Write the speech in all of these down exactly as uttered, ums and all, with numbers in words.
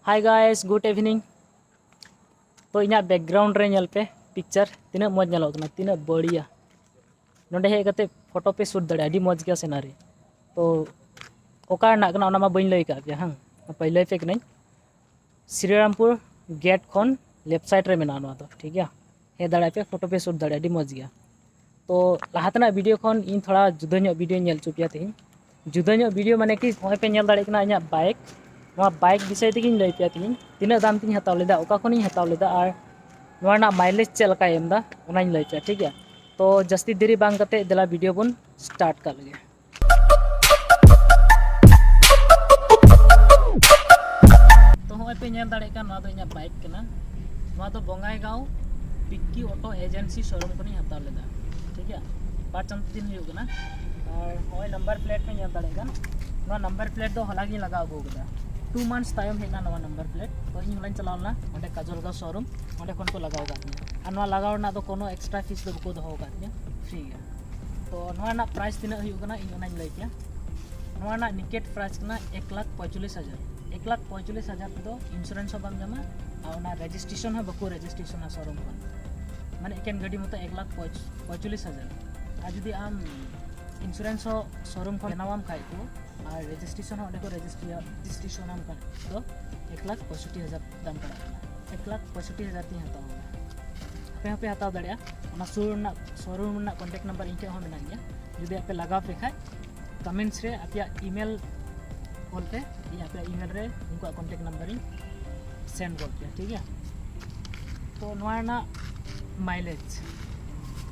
Hi guys, good evening. ᱛᱚ ᱤᱧᱟᱹᱜ background ᱨᱮ ᱧᱮᱞ ᱯᱮ, ᱯᱤᱠᱪᱟᱨ ᱛᱤᱱᱟᱹᱜ ᱢᱚᱡᱽ ᱧᱮᱞᱚᱜ ᱠᱟᱱᱟ, ᱛᱤᱱᱟᱹᱜ ᱵᱟᱹᱲᱤᱭᱟ᱾ ᱱᱚᱸᱰᱮ ᱦᱮᱡ ᱠᱟᱛᱮ ᱯᱷᱳᱴᱳ ᱯᱮ ᱥᱩᱴ ᱫᱟᱲᱮᱭᱟᱜᱼᱟ, ᱟᱹᱰᱤ ᱢᱚᱡᱽ ᱜᱮᱭᱟ ᱥᱤᱱᱟᱨᱤ᱾ ᱛᱚ ᱚᱠᱟ ᱨᱮᱱᱟᱜ ᱠᱟᱱᱟ ᱚᱱᱟ ᱢᱟ ᱵᱟᱹᱧ ᱞᱟᱹᱭ ᱠᱟᱜ ᱯᱮᱭᱟ, ᱦᱮᱸ ᱱᱟᱯᱟᱭ ᱞᱟᱹᱭ ᱯᱮ ᱠᱟᱹᱱᱟᱹᱧ᱾ ᱥᱨᱤᱨᱟᱢᱯᱩᱨ ᱜᱮᱴ ᱠᱷᱚᱱ ᱞᱮᱯᱷᱴ ᱥᱟᱭᱤᱰ ᱨᱮ ᱢᱮᱱᱟᱜᱼᱟ ᱱᱚᱣᱟ ᱫᱚ, ᱴᱷᱤᱠ ᱜᱮᱭᱟ᱾ ᱦᱮᱡ ᱫᱟᱲᱮᱭᱟᱜ ᱯᱮ, ᱯᱷᱳᱴᱳ ᱯᱮ ᱥᱩᱴ ᱫᱟᱲᱮᱭᱟᱜᱼᱟ, ᱟᱹᱰᱤ ᱢᱚᱡᱽ ᱜᱮᱭᱟ᱾ ᱛᱚ ᱞᱟᱦᱟ ᱛᱮᱱᱟᱜ ᱵᱷᱤᱰᱤᱭᱳ ᱠᱷᱚᱱ ᱤᱧ ᱛᱷᱚᱲᱟ ᱡᱩᱫᱟᱹ ᱧᱚᱜ ᱵᱷᱤᱰᱤᱭᱳᱧ ᱧᱮᱞ ᱦᱚᱪᱚ ᱯᱮᱭᱟ ᱛᱮᱦᱮᱧ᱾ ᱡᱩᱫᱟᱹ ᱧᱚᱜ ᱵᱷᱤᱰᱤᱭᱳ ᱢᱟᱱᱮ ᱠᱤ ᱱᱚᱜᱼᱚᱭ ᱯᱮ ᱧᱮᱞ ᱫᱟᱲᱮᱭᱟᱜ ᱠᱟᱱᱟ ᱤᱧᱟᱹᱜ ᱵᱟᱭᱤᱠ, ᱱᱚᱣᱟ ᱵᱟᱭᱤᱠ ᱵᱤᱥᱚᱭ ᱛᱮᱜᱮᱧ ᱞᱟᱹᱭ ᱯᱮᱭᱟ ᱛᱮᱦᱮᱧ, ᱛᱤᱱᱟᱹᱜ ᱫᱟᱢ ᱛᱤᱧ ᱦᱟᱛᱟᱣ ᱞᱮᱫᱟ, ᱚᱠᱟ ᱠᱷᱚᱱᱤᱧ ᱦᱟᱛᱟᱣ ᱞᱮᱫᱟ ᱟᱨ ᱱᱚᱣᱟ ᱨᱮᱱᱟᱜ ᱢᱟᱭᱞᱮᱡᱽ ᱪᱮᱫ ᱞᱮᱠᱟᱭ ᱮᱢ ᱮᱫᱟ ᱚᱱᱟᱧ ᱞᱟᱹᱭ ᱯᱮᱭᱟ, ᱴᱷᱤᱠ ᱜᱮᱭᱟ᱾ ᱛᱚ ᱡᱟᱹᱥᱛᱤ ᱫᱮᱨᱤ ᱵᱟᱝ ᱠᱟᱛᱮ ᱫᱮᱞᱟ ᱵᱷᱤᱰᱤᱭᱳ ᱵᱚᱱ ᱥᱴᱟᱨᱴ ᱠᱟᱜ ᱞᱮᱜᱮ᱾ ᱛᱚ ᱦᱚᱸᱜᱼᱚᱭ ᱯᱮ ᱧᱮᱞ ᱫᱟᱲᱮᱭᱟᱜ ᱠᱟᱱ, ᱱᱚᱣᱟ ᱫᱚ ᱤᱧᱟᱹᱜ ᱵᱟᱭᱤᱠ ᱠᱟᱱᱟ᱾ ᱱᱚᱣᱟ ᱫᱚ ᱵᱚᱸᱜᱟᱭᱜᱟᱸᱣ ᱯᱤᱠᱠᱤ ᱚᱴᱳ ᱮᱡᱮᱱᱥᱤ ᱥᱳᱨᱩᱢ ᱠᱷᱚᱱᱤᱧ ᱦᱟᱛᱟᱣ ᱞᱮᱫᱟ, ᱴᱷᱤᱠ ᱜᱮᱭᱟ᱾ ᱵᱟᱨ ᱪᱟᱸᱫᱚ ᱫᱤᱱ ᱦᱩᱭᱩᱜ ᱠᱟᱱᱟ᱾ ᱟᱨ ᱱᱚᱜᱼᱚᱭ ᱱᱟᱢᱵᱟᱨ ᱯᱞᱮᱴ ᱯᱮ ᱧᱮᱞ ᱫᱟᱲᱮᱭᱟᱜ ᱠᱟᱱ, ᱱᱚᱣᱟ ᱱᱟᱢᱵᱟᱨ ᱯᱞᱮᱴ ᱫᱚ ᱦᱚᱞᱟ ᱜᱤᱧ ᱞᱟᱜᱟᱣ ᱟᱹᱜᱩ ᱠᱟᱫᱟ᱾ ᱴᱩ ᱢᱟᱱᱛᱷᱥ ᱛᱟᱭᱚᱢ ᱦᱮᱡ ᱮᱱᱟ ᱱᱚᱣᱟ ᱱᱟᱢᱵᱟᱨ ᱯᱞᱮᱴ᱾ ᱛᱚ ᱤᱧ ᱦᱚᱞᱟᱧ ᱪᱟᱞᱟᱣ ᱞᱮᱱᱟ ᱚᱸᱰᱮ ᱠᱟᱡᱚᱞᱜᱟᱸᱣ ᱥᱳᱨᱩᱢ, ᱚᱸᱰᱮ ᱠᱷᱚᱱ ᱠᱚ ᱞᱟᱜᱟᱣ ᱟᱠᱟᱫ ᱛᱤᱧᱟ᱾ ᱟᱨ ᱱᱚᱣᱟ ᱞᱟᱜᱟᱣ ᱨᱮᱱᱟᱜ ᱫᱚ ᱠᱳᱱᱳ ᱮᱠᱥᱴᱨᱟ ᱯᱷᱤᱥ ᱫᱚ ᱵᱟᱠᱚ ᱫᱚᱦᱚ ᱟᱠᱟᱫ ᱛᱤᱧᱟ, ᱯᱷᱨᱤ ᱜᱮᱭᱟ᱾ ᱛᱚ ᱱᱚᱣᱟ ᱨᱮᱱᱟᱜ ᱯᱨᱟᱭᱤᱥ ᱛᱤᱱᱟᱹᱜ ᱦᱩᱭᱩᱜ ᱠᱟᱱᱟ ᱤᱧ ᱚᱱᱟᱧ ᱞᱟᱹᱭ ᱠᱮᱭᱟ᱾ ᱱᱚᱣᱟ ᱨᱮᱱᱟᱜ ᱱᱤᱠᱮᱴ ᱯᱨᱟᱭᱤᱥ ᱠᱟᱱᱟ ᱮᱠ ᱞᱟᱠᱷ ᱯᱚᱸᱭᱛᱟᱞᱞᱤᱥ ᱦᱟᱡᱟᱨ᱾ ᱮᱠ ᱞᱟᱠᱷ ᱯᱚᱸᱭᱛᱟᱞᱞᱤᱥ ᱦᱟᱡᱟᱨ ᱛᱮᱫᱚ ᱤᱱᱥᱩᱨᱮᱱᱥ ᱦᱚᱸ ᱵᱟᱢ ᱧᱟᱢᱟ ᱟᱨ ᱚᱱᱟ ᱨᱮᱡᱤᱥᱴᱨᱮᱥᱚᱱ ᱦᱚᱸ ᱵᱟᱠᱚ ᱨᱮᱡᱤᱥᱴᱨᱮᱥᱚᱱᱟ ᱥᱳᱨᱩᱢ ᱠᱷᱚᱱ, ᱢᱟᱱᱮ ᱮᱠᱮᱱ ᱜᱟᱹᱰᱤ ᱢᱚᱛᱚ ᱮᱠ ᱞᱟᱠᱷ ᱯᱚᱸᱭᱛᱟᱞᱞᱤᱥ ᱦᱟᱡᱟᱨ᱾ ᱟᱨ ᱡᱩᱫᱤ ᱟᱢ ᱤᱱᱥᱩᱨᱮᱱᱥ ᱦᱚᱸ ᱥᱳᱨᱩᱢ ᱠᱷᱚᱱ ᱵᱮᱱᱟᱣᱟᱢ ᱠᱷᱟᱡ ᱠᱚ ᱟᱨ ᱨᱮᱡᱤᱥᱴᱨᱮᱥᱚᱱ ᱦᱚᱸ ᱚᱸᱰᱮ ᱠᱚ ᱨᱮᱡᱤᱥᱴᱨᱮᱥᱚᱱᱟᱢ ᱠᱷᱟᱡ ᱫᱚ ᱮᱠ ᱞᱟᱠᱷ ᱯᱚᱸᱭᱥᱚᱴᱴᱤ ᱦᱟᱡᱟᱨ ᱫᱟᱢ ᱯᱟᱲᱟᱜ ᱠᱟᱱᱟ᱾ ᱮᱠ ᱞᱟᱠᱷ ᱯᱚᱸᱭᱥᱚᱴᱴᱤ ᱦᱟᱡᱟᱨ ᱛᱤᱧ ᱦᱟᱛᱟᱣᱟ᱾ ᱟᱯᱮ ᱦᱚᱸᱯᱮ ᱦᱟᱛᱟᱣ ᱫᱟᱲᱮᱭᱟᱜᱼᱟ᱾ ᱚᱱᱟ ᱥᱳᱨᱩᱢ ᱨᱮᱱᱟᱜ, ᱥᱳᱨᱩᱢ ᱨᱮᱱᱟᱜ ᱠᱚᱱᱴᱮᱠᱴ ᱱᱟᱢᱵᱟᱨ ᱤᱧ ᱴᱷᱮᱱ ᱦᱚᱸ ᱢᱮᱱᱟᱜ ᱜᱮᱭᱟ᱾ ᱡᱩᱫᱤ ᱟᱯᱮ ᱞᱟᱜᱟᱣ ᱯᱮ ᱠᱷᱟᱡ ᱠᱚᱢᱮᱱᱴᱥ ᱨᱮ ᱟᱯᱮᱭᱟᱜ ᱤᱢᱮᱞ ᱚᱞ ᱯᱮ, ᱤᱧ ᱟᱯᱮᱭᱟᱜ ᱤᱢᱮᱞ ᱨᱮ ᱩᱱᱠᱩᱣᱟᱜ ᱠᱚᱱᱴᱮᱠᱴ ᱱᱟᱢᱵᱟᱨ ᱤᱧ ᱥᱮᱱᱰ ᱜᱚᱫ ᱯᱮᱭᱟ, ᱴᱷᱤᱠ ᱜᱮᱭᱟ᱾ ᱛᱚ ᱱᱚᱣᱟ ᱨᱮᱱᱟᱜ ᱢᱟᱭᱞᱮᱡᱽ,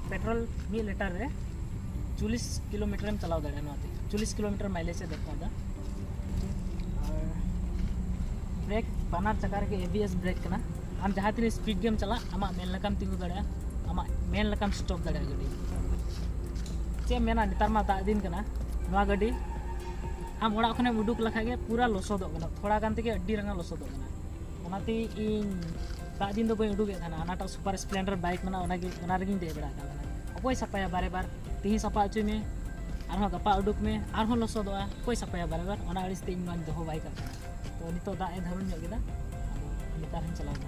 ᱯᱮᱴᱨᱳᱞ ᱢᱤᱫ ᱞᱤᱴᱟᱨ ᱨᱮ ᱪᱚᱞᱞᱤᱥ ᱠᱤᱞᱳᱢᱤᱴᱟᱨᱮᱢ ᱪᱟᱞᱟᱣ ᱫᱟᱲᱮᱭᱟᱜᱼᱟ᱾ ᱱᱚᱣᱟ ᱛᱮ ᱪᱚᱞᱞᱤᱥ ᱠᱤᱞᱳᱢᱤᱴᱟᱨ ᱢᱟᱭᱞᱮᱡᱽ ᱮ ᱫᱮᱠᱷᱟᱣ ᱮᱫᱟ᱾ ᱟᱨ ᱵᱨᱮᱠ, ᱵᱟᱱᱟᱨ ᱪᱟᱠᱟ ᱨᱮᱜᱮ ᱮ ᱵᱤ ᱮᱥ ᱵᱨᱮᱠ ᱠᱟᱱᱟ᱾ ᱟᱢ ᱡᱟᱦᱟᱸ ᱛᱤᱱᱟᱹᱜ ᱥᱯᱤᱰ ᱜᱮᱢ ᱪᱟᱞᱟᱜ, ᱟᱢᱟᱜ ᱢᱮᱱ ᱞᱮᱠᱟᱢ ᱛᱤᱸᱜᱩ ᱫᱟᱲᱮᱭᱟᱜᱼᱟ, ᱟᱢᱟᱜ ᱢᱮᱱ ᱞᱮᱠᱟᱢ ᱥᱴᱚᱯ ᱫᱟᱲᱮᱭᱟᱜᱼᱟ ᱜᱟᱹᱰᱤ᱾ ᱪᱮᱫ ᱮᱢ ᱢᱮᱱᱟ, ᱱᱮᱛᱟᱨ ᱢᱟ ᱫᱟᱜ ᱫᱤᱱ ᱠᱟᱱᱟ, ᱱᱚᱣᱟ ᱜᱟᱹᱰᱤ ᱟᱢ ᱚᱲᱟᱜ ᱠᱷᱚᱱᱮᱢ ᱩᱰᱩᱠ ᱞᱮᱠᱷᱟᱡ ᱜᱮ ᱯᱩᱨᱟᱹ ᱞᱚᱥᱚᱫᱚᱜ ᱠᱟᱱᱟ, ᱛᱷᱚᱲᱟ ᱜᱟᱱ ᱛᱮᱜᱮ ᱟᱹᱰᱤ ᱨᱟᱸᱜᱟᱣ ᱞᱚᱥᱚᱫᱚᱜ ᱠᱟᱱᱟ᱾ ᱚᱱᱟᱛᱮ ᱤᱧ ᱫᱟᱜ ᱫᱤᱱ ᱫᱚ ᱵᱟᱹᱧ ᱩᱰᱩᱠᱮᱫ ᱛᱟᱦᱮᱱᱟ᱾ ᱚᱱᱟᱴᱟᱜ ᱥᱩᱯᱟᱨ ᱥᱯᱞᱮᱱᱰᱟᱨ ᱵᱟᱭᱤᱠ ᱢᱮᱱᱟᱜᱼᱟ, ᱚᱱᱟᱜᱮ, ᱚᱱᱟ ᱨᱮᱜᱮᱧ ᱫᱮᱡ ᱵᱟᱲᱟᱜ ᱠᱟᱱ ᱛᱟᱦᱮᱱᱟ᱾ ᱚᱠᱚᱭ ᱥᱟᱯᱷᱟᱭᱟ ᱵᱟᱨᱮ ᱵᱟᱨ? ᱛᱤᱦᱤᱧ ᱥᱟᱯᱷᱟ ᱦᱚᱪᱚᱭ ᱢᱮ, ᱟᱨᱦᱚᱸ ᱜᱟᱯᱟ ᱩᱰᱩᱠ ᱢᱮ, ᱟᱨᱦᱚᱸ ᱞᱚᱥᱚᱫᱚᱜᱼᱟ, ᱚᱠᱚᱭ ᱥᱟᱯᱷᱟᱭᱟ ᱵᱟᱨᱮ ᱵᱟᱨ? ᱚᱱᱟ ᱟᱹᱲᱤᱥ ᱛᱮ ᱤᱧ ᱱᱚᱣᱟᱧ ᱫᱚᱦᱚ ᱵᱟᱭ ᱠᱟᱜ ᱠᱟᱱᱟ᱾ ᱛᱚ ᱱᱤᱛᱚᱜ ᱫᱟᱜ ᱮ ᱫᱷᱟᱨᱩᱱ ᱧᱚᱜ ᱠᱮᱫᱟ, ᱟᱫᱚ ᱱᱮᱛᱟᱨ ᱦᱚᱸᱧ ᱪᱟᱞᱟᱣ ᱮᱱᱟ᱾